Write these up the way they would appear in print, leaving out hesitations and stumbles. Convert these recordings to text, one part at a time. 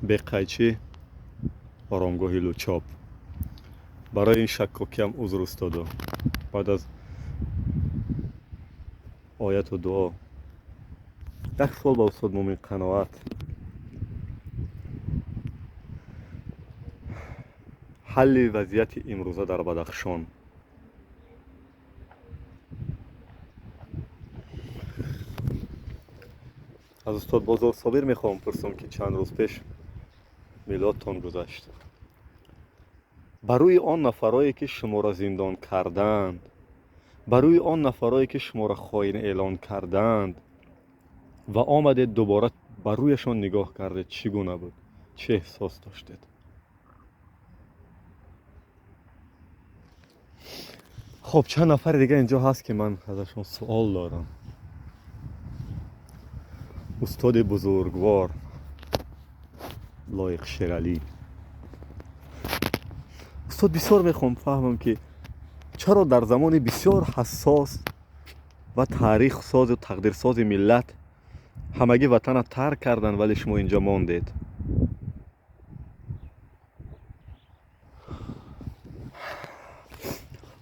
Беқайчӣ, оромгоҳи Лучоб. Барои ин шаккокиам узр, устодо. Баъд аз ояту дуо як суол ба устод Мумин Қаноат: ҳалли вазъияти имрӯза дар Бадахшон. Аз устод Бозор Собир мехоҳам пурсам, ки чанд рӯз пеш милодтон гузашт. Ба рӯи он нафарое, ки шуморо зиндон карданд, ба рӯи он нафарое, ки шуморо хоин эълон карданд ва омадед дубора ба рӯяшон нигоҳ кардед, чӣ гуна буд, чӣ эҳсос доштед? Хоб, чанд нафари дига инҷо ҳаст, ки ман азашон суол дорам. Устоди бузургвор Лоиқ Шералӣ, устод, бисёр мехоҳам фаҳмам, ки чаро дар замони бисёр ҳассос ва таърихсозу тақдирсози миллат ҳамагӣ ватана тарк карданд, вале шумо инҷо мондед.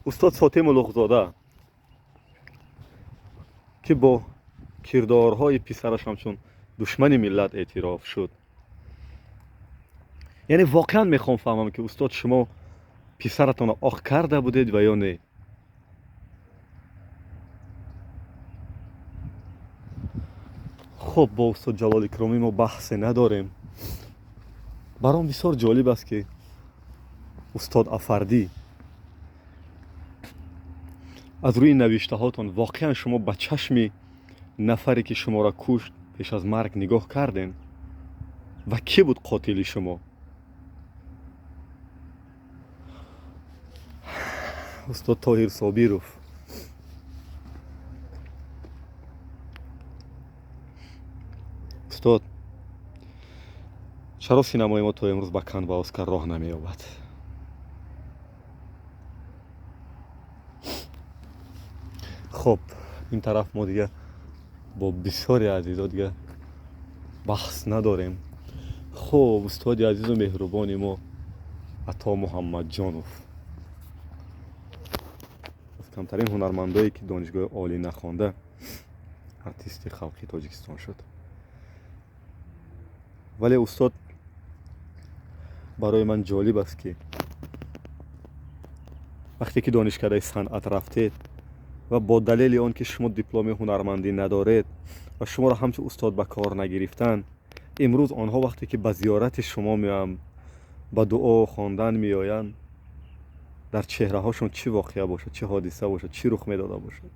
Устод Сотим Улуғзода, ки бо кирдорҳои писараш ҳамчун душмани миллат эътироф шуд, яъне воқеан мехоҳам фаҳмам, ки устод, шумо писаратонро оқ карда будед ва ё не? Хуб, бо устод Ҷалол Икромӣ мо баҳсе надорем. Баром бисёр ҷолиб аст, ки устод Афардӣ, аз рӯи навиштаҳотон воқеан шумо ба чашми нафаре, ки шуморо кушт, пеш аз марг нигоҳ кардем ва кӣ буд қотили шумо? Устод Тоҳир Собиров, устод, чаро синамои мо то имрӯз ба Кан ва Оскар роҳ намеёбад? Хоб, ин тараф мо дига бо бисёре азизо дига баҳс надорем. Хуб, устоди азизу меҳрубони мо Ато Муҳаммадҷонов, аз камтарин ҳунармандое, ки донишгоҳи олӣ нахонда артисти халқи Тоҷикистон шуд. Вале, устод, барои ман ҷолиб аст, ки вақте ки донишкадаи санъат рафтед ва бо далели он ки шумо дипломи ҳунармандӣ надоред ва шуморо ҳамчун устод ба кор нагирифтанд, имрӯз онҳо вақте ки ба зиёрати шумо меоянд, ба дуо хондан меоянд, дар чеҳраҳошон чӣ воқеа бошад, чӣ ҳодиса бошад, чӣ рух медода бошад?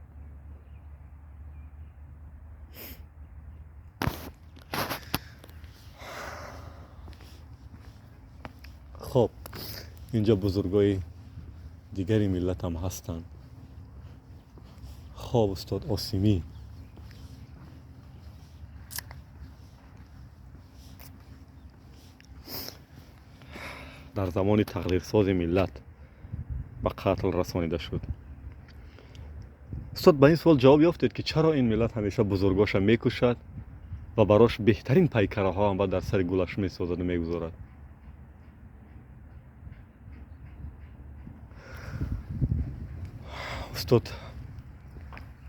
Хоб, инҷо бузургои дигари миллатам ҳастанд. Хоб, устод Осимӣ, дар замони тақдирсози миллат ба қатл расонида шуд. Устод, ба ин суол ҷавоб ёфтед, ки чаро ин миллат ҳамеша бузургоша мекушад ва барош беҳтарин пайкараҳо ҳам баъд дар сари гулаш месозаду мегузорад? Устод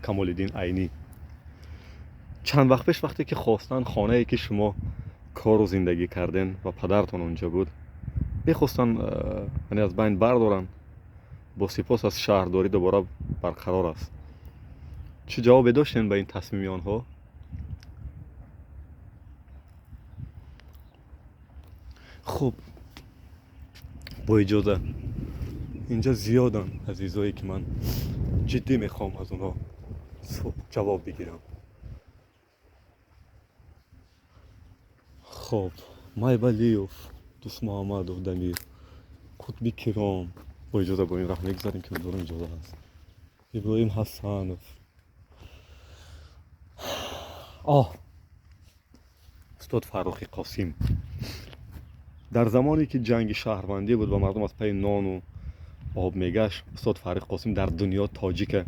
Камолиддин Айнӣ, чанд вақт пеш вақте ки хостанд хонае, ки шумо кору зиндагӣ карден ва падаратон онҷо буд, мехостанд яъне аз байн бардоранд, бо сипос аз шаҳрдорӣ дубора барқарор аст. Чӣ ҷавобе доштем ба ин тасмими онҳо? Хуб, бо иҷоза, инҷа зиёданд азизое, ки ман ҷиддӣ мехоҳам аз онҳо ҷавоб бигирам. Хоб, Майбалиев, Дӯстмуҳаммадов Дамир, Қутби Киром, бо иҷоза бо ин раҳ мегузарем, ки умедворам иҷоза ҳаст. Иброҳим Ҳасанов, оҳ, устод Фаррухи Қосим, дар замоне ки ҷанги шаҳрвандӣ буд ва мардум аз пайи нону об мегашт, устод Фаррух Қосим дар дунё тоҷика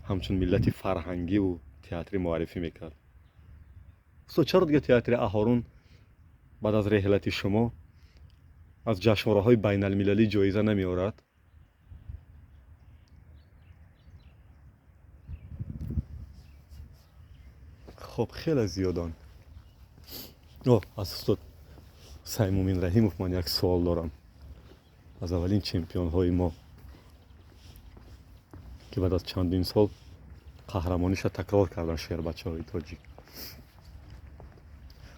ҳамчун миллати фарҳангиву театрӣ муаррифӣ мекард. Устод, чаро дига театри Аҳорун Баъд аз реҳлати шумо аз ҷашнвораҳои байналмилалӣ ҷоиза намеорад? Хоб, хеле зиёданд. Аз устод Саймумин Раҳимов ман як суол дорам, аз аввалин чемпионҳои мо, ки баъд аз чандин сол қаҳрамониша такрор кардан шербачаҳои тоҷик.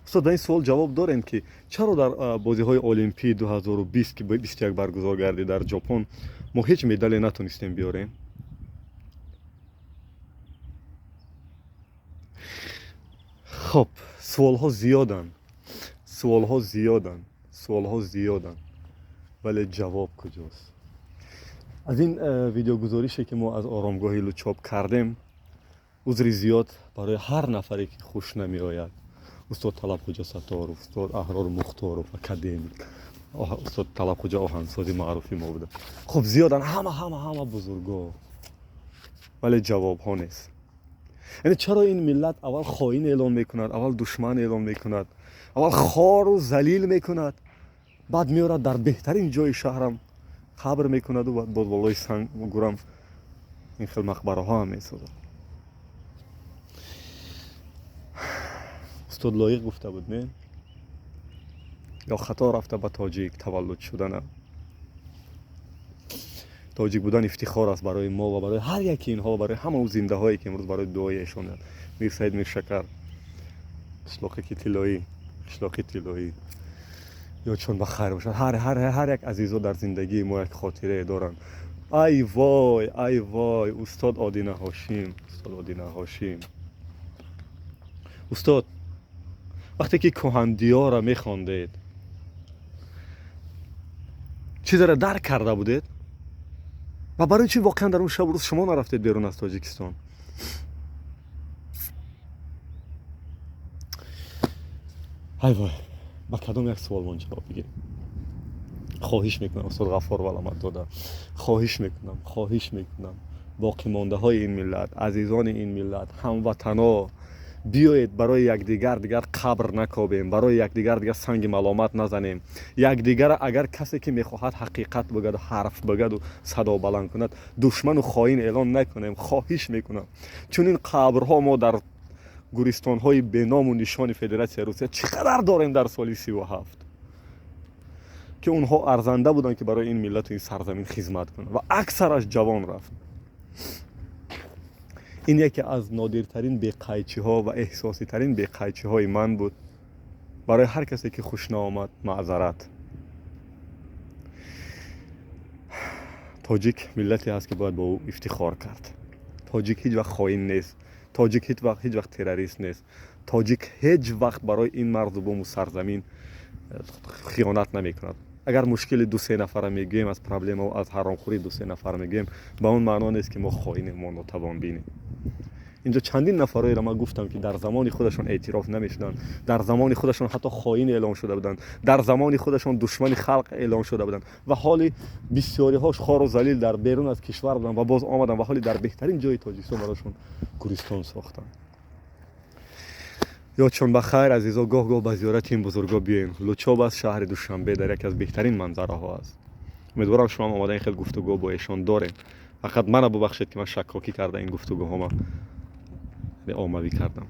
Устод, ба ин суол ҷавоб дорем, ки чаро дар бозиҳои Олимпии 2020, ки 21 баргузор гардид дар Ҷопон, мо ҳеҷ медале натонистем биёрем? Хоб, суолҳо зиёданд, суолҳо зиёданд, суолҳо зиёданд, вале ҷавоб куҷост? Аз ин видеогузорише, ки мо аз оромгоҳи Лучоб кардем, узри зиёд барои ҳар нафаре, ки хуш намеояд. Устод Талабхуҷа Сатторов, устод Аҳрор Мухторов, академик, устод Талабхуҷа оҳансози маъруфи мо буда. Хуб, зиёданд, ҳама ҳама ҳама бузурго, вале ҷавобҳо нест. Яъне чаро ин миллат аввал хоин эълон мекунад, аввал душман эълон мекунад, аввал хору залил мекунад, баъд меорад дар беҳтарин ҷои шаҳрам қабр мекунаду баъд боз болои санг гурам ин хел мақбараҳо ҳам месозад. Устод Лоиқ гуфта буд, не? Ё хато рафта ба тоҷик таваллуд шуданам. Тоҷик будан ифтихор аст барои мо ва барои ҳар яки инҳо ва барои ҳама он зиндаҳое, ки имрӯз барои дуои эшонанд. Мирсаид Миршакар, қишлоқи тиллоӣ, қишлоқи тиллоӣ, ёдшон ба хайр бошад. Ҳар як азизо дар зиндагии мо як хотирае доранд. Ай вой, ай вой, устод Одина Ҳошим, устод Одина Ҳошим. Устод, вақте ки кӯҳандиёра мехондед, чизеро дарк карда будед? Ва барои чӣ воқеан дар он шабу рӯз шумо нарафтед берун аз Тоҷикистон? Ай вой, ба кадом як суолмон ҷавоб бигирем? Хоҳиш мекунам, устод Ғаффор Валаматзода, хоҳиш мекунам, хоҳиш мекунам, боқимондаҳои ин миллат, азизони ин миллат, ҳамватано, биёед барои якдигар дигар қабр накобем, барои якдигар дигар санги маломат назанем. Якдигара агар касе, ки мехоҳад ҳақиқат бигӯяду ҳарф бигӯяду садо баланд кунад, душману хоин эълон накунем. Хоҳиш мекунам, чунин қабрҳо мо дар гӯристонҳои беному нишони Федератсияи Русия чӣ қадар дорем дар соли 37, ки онҳо арзанда буданд, ки барои ин миллату ин сарзамин хизмат кунанд, ва аксараш ҷавон рафт. Ин яке аз нодиртарин беқайчиҳо ва эҳсоситарин беқайчиҳои ман буд. Барои ҳар касе, ки хуш наомад, маъзарат. Тоҷик миллате ҳаст, ки бояд бо ӯ ифтихор кард. Тоҷик ҳеҷ вақт хоин нест, тоҷик ҳеҷ вақт террорист нест, тоҷик ҳеҷ вақт барои ин марзу буму сарзамин хиёнат намекунад. Агар мушкили ду-се нафара мегӯем, аз проблемаву аз ҳаромхӯрии ду-се нафар мегӯем, ба он маъно нест, ки мо хоинем, мо нотавонбинем. Инҷо чандин нафароеро ман гуфтам, ки дар замони худашон эътироф намешуданд, дар замони худашон ҳатто хоин эълон шуда буданд, дар замони худашон душмани халқ эълон шуда буданд, ва ҳоли бисёриҳош хору залил дар берун аз кишвар буданд ва боз омаданд ва ҳоли дар беҳтарин ҷои Тоҷикистон барошон гӯристон сохтанд. Ёдшон ба хайр, азизо, гоҳ-гоҳ ба зиёрати ин бузургҳо биёем. Лучоб аст, шаҳри Душанбе дар яке аз беҳтарин манзараҳо аст. Умедворам, шумо ҳам омада ин хел гуфтугӯ бо эшон дорем. Фақат мана бубахшед, ки ман шаккокӣ карда ин гуфтугӯҳома оммавӣ кардам.